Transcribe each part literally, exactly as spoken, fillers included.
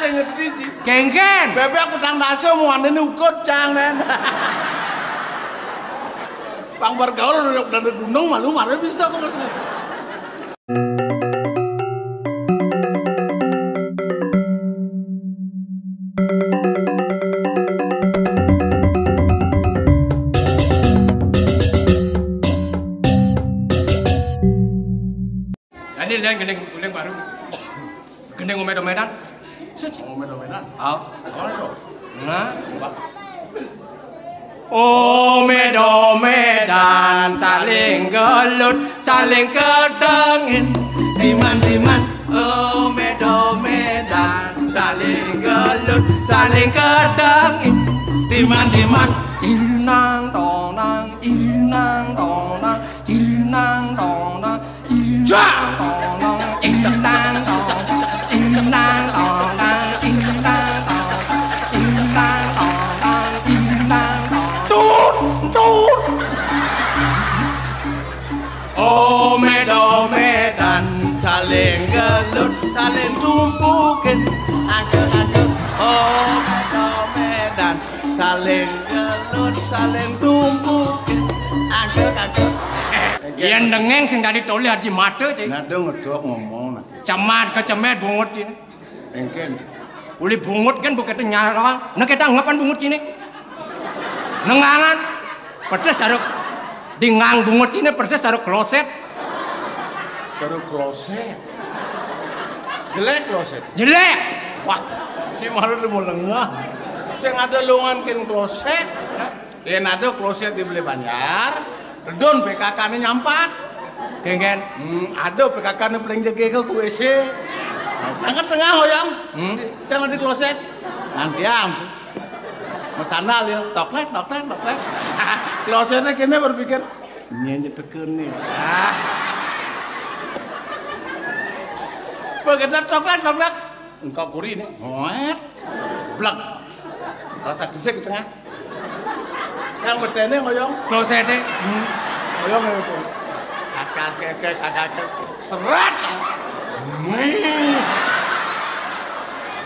Sing ngerti, Ji. Genggen. Bebek petang dasa mau andene ukut, cang, nen. Pang bergaul dari gunung malu malu bisa kok. Ini leng, leng, leng baru. Gendeng omed-omedan. Siji. Omed-omedan. Au. Nah, Mbak. Omed-omedan saling gelut, saling kedengin. Diman-diman. Omed-omedan saling gelut, saling kedengin. Diman-diman. Inang tonang, inang tonang, inang tonang. Jak! Tut, tut. Omed-omedan saling gelut, saling tumpukin. Angke-angke. Omed-omedan saling gelut, saling tumpukin. Angke-angke. Yen dengeng sing dadi tolih adi mata, Cik. Nah, dong ngedok ngomong, nah. Cemat kecemet bungut, Cik. Engken. Uli bungut kan bukete nyarang. Nek kita ngapan bungut kini? Nengangan. Pedes saruk. Dingang bungut kini persis saruk kloset. Saruk kloset. Jelek kloset. Jelek. Wah, si Marun lu mau lengah. Sing ada longan ken kloset. Yen ada kloset dibeli Banjar, redon P K K-ne nyampat. Genggen. Hmm, ada P K K-ne paling jege ke W C. Nah, jangan tengah, Hoyong. Hmm. Jangan di kloset. Nanti am. Mas sandal ya, toklek, toklek, toklek. Klosetnya kene berpikir, "Nyenye teken nih." Ah. Begitu toklek, toklek. Engkau kuri nih. Hoet. Blek. Rasa gesek di tengah. Yang bedene ngoyong. Klosete. Hmm. Ngoyong itu. Kas-kas keke, kakak. Seret. Wih.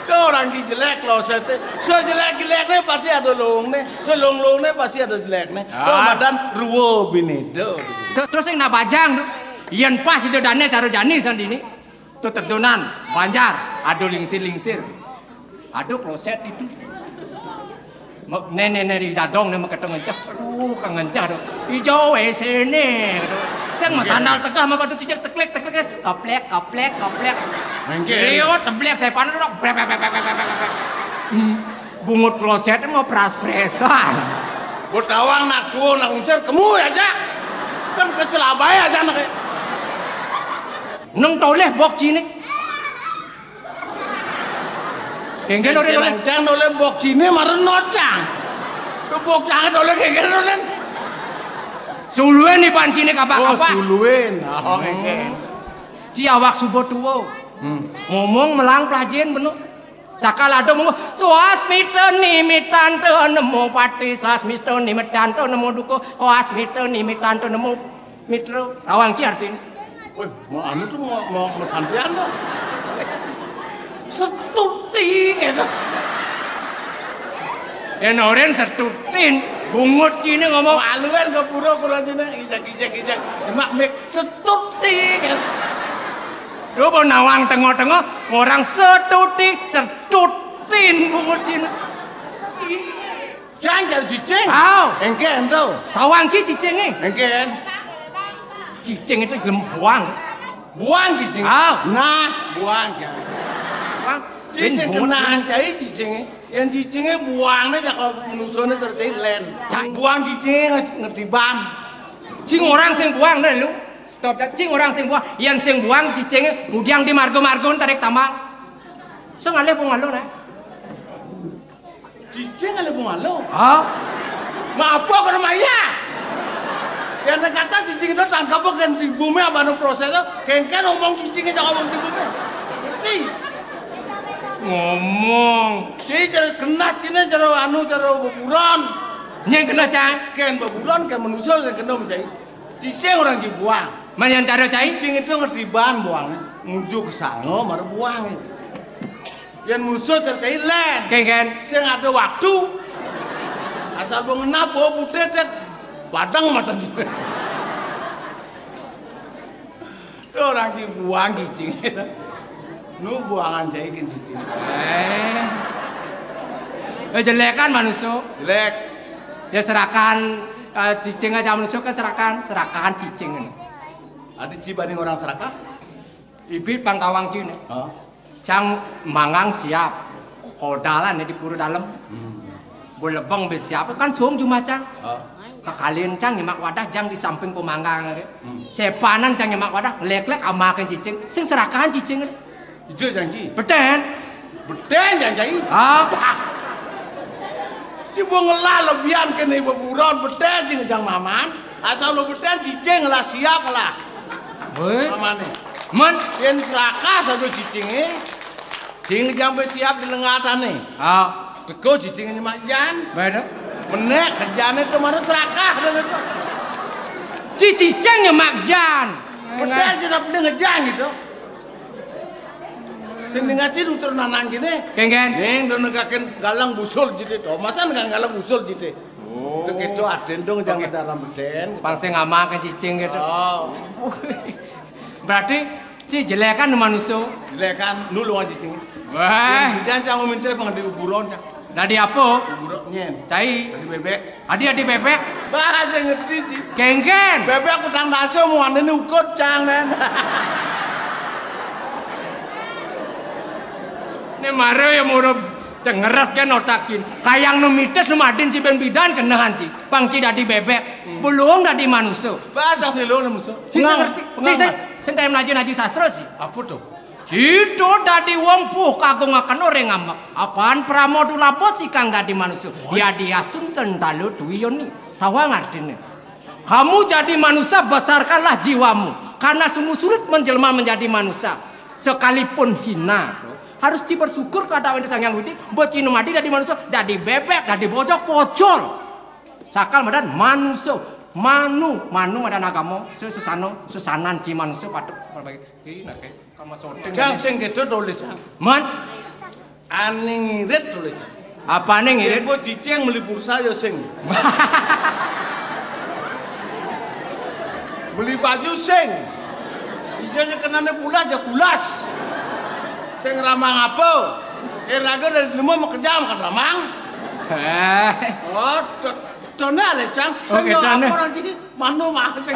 Tuh orang ki jelek klosete. Sejelek-jelekne pasti ada longone, selong-longone pasti ada jelekne. Ah. Tuh madan ruwo bine. Tuh. Terus, terus sing nak bajang tuh. Yen pas ida dane cara jani sandini. Tuh tedunan, Banjar, aduh lingsir-lingsir. Aduh kloset itu. Nek nenek di dadong nek meketo ngenceh. Aduh, kang ngenceh tuh. Ijo W C ne. Sing mesandal tegah mah batu tijak teklek teklek. Kaplek kaplek kaplek. Mengke. Iyo, teblek saya panas udah. Brek brek brek brek brek brek. Hmm. Bungut kloset mau pras-presan. Botawang nak tuo nak unsur kemu aja. Kan kecelabai aja nak. Nang toleh bok cine. Genggen ore toleh. Jangan toleh bok cine maren nocang. Bok jangan toleh genggen toleh. Suluen ni pancine kapak-kapak. Oh, suluen. Oh, genggen. Ci awak subo tuo. Hmm. Ngomong melang plajen beno. Sakala ada mung, "Swasmita nimitanta nemo pati, swasmita nimitanta nemo duka, swasmita nimitanta nemo mitra." Tawang ki artine. Wih, mau anu tuh mau mau mesantrian tuh. Setuti gitu. Ya noren setutin, bungut kini ngomong. Maluan ke pura kurang cina, ijak ijak ijak. Emak mik setuti kan. Lu mau nawang tengok-tengok, orang setuti, setutin bungut cina. Jangan cari cicing. Au. Engke ento. Tawang ci cicing nih. Engke en. Cicing itu gelem buang. Buang cicing. Au. Nah, buang ya. Buang. Cicing kena angkai cicing. Yang cicingnya buangnya cak menusone terus len. Cak. Buang cicingnya ngerti bam. Cing orang sing buang deh lu. Stop ya. Cing orang sing buang. Yang sing buang cicingnya ngudiang di margo-margo tarik tambang. Sing alih pun ngalung nah. Cicing alih pun ngalung. Hah? Ngapa kena maya? Yang kata cicing itu tangkap kan di bumi apa nu proses kengken ngomong cicing aja ngomong di bumi. Ngerti? Ngomong. Jadi cara kena sini cara anu cara beburon. Yang kena cang. Ken beburon kan manusia yang kena mencari. Cicing orang dibuang. Mana yang cara cai? Cicing itu ngetiban buang. Ngujuk ke sango, mara buang. Yén musuh terjadi lén. Kéngkén. Sing ada waktu. Asal mau ngenap, oh, putih, tek. Badang mata juga. Orang ki buang cicing. Nu buangan cai ki cicing. Eh. Eh, jelékan manusia. Jelek. Ya serakan, eh, cicing aja manusia kan serakan, serakan cicing. Ada ci banding orang serakah? Ibit pangkawang cina. Hah? Cang mangang siap. Kodalan ya di pura dalam. Hmm. Bolebeng be siap kan suung cuma cang. Hah? Kekalin cang nyemak wadah jang di samping pemanggang. Hmm. Sepanan cang nyemak wadah, lek-lek amakan cicing. Sing serakahan cicing. Ijo janji. Beten. Beten janji. Ah. Wah. Ci bong ngelah lebihan kene ibu buron, beten cing jang maman. Asal lo beten cicing lah siap lah. Woi. Mamane. Men. Yén serakah satu cicingé. Cing jang be siap di lengatane. Ah. Teko cicing ini mak jan. Beda. Menek kerjane tuh mara serakah. Ci cicing ya mak jan. Beten jenap ngejan gitu. Sing ngaci nutur nanang gini. Kéngkén. Ning do negaken galang busul jite to. Masa negang galang busul jite? Oh. Tek itu aden dong jangan dalam beten. Pang sing amakan cicing gitu. Oh. Berarti ci jelékan manusia. Jelékan nulung cicing. Wah. Jangan cang minta pang di kuburan cang. Dadi apa? Kuburan nyen. Cai. Dadi bebek. Adi-adi bebek. Bahasa ngerti ci. Kéngkén. Bebek petang dasa mau anda ni ukut cang men. Ini mara ya murub cengeres kan otakin. Kayang nu mites nu madin ci ben bidan kena hanti. Pang ci dadi bebek. Hmm. Belum dadi manusia. Bahasa sih lo manusia. Ci ngerti. Ci sing kayak melaju-laju sastra sih. Apa tuh? Cito dadi wong puh kagungaken ora ngamek. Apaan pramodulabot sikang dadi manusia? Yadiastun tendalu duwi yoni. Tawa ngartine. Kamu jadi manusia, besarkanlah jiwamu. Karena sungguh sulit menjelma menjadi manusia. Sekalipun hina, harus ci bersyukur kepada Sang Hyang Widi, buat ci nu madi dadi manusia, dadi bebek, dadi bojok, pocol. Sakal madan manusia, manu, manu madan agama, sesano, sesanan ci manusia patut berbagi. Ih, nah, kayak sama syuting. Jang sing gitu tulis. Man? Aning ngirit tulis. Apa nih ngirit? Ibu cicing beli pulsa ya sing. Beli baju sing. Ijanya kenane pulas ya pulas. Sing ramang apa? Eh, raga dari lima mau kejam kan ramang. Eh. Oh, Dene ale, Cang. Oke, sing yo dene. Apa orang gini? Manu mah sing.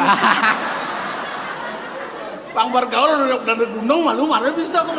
Pang bergaul dari gunung malu malu bisa kok.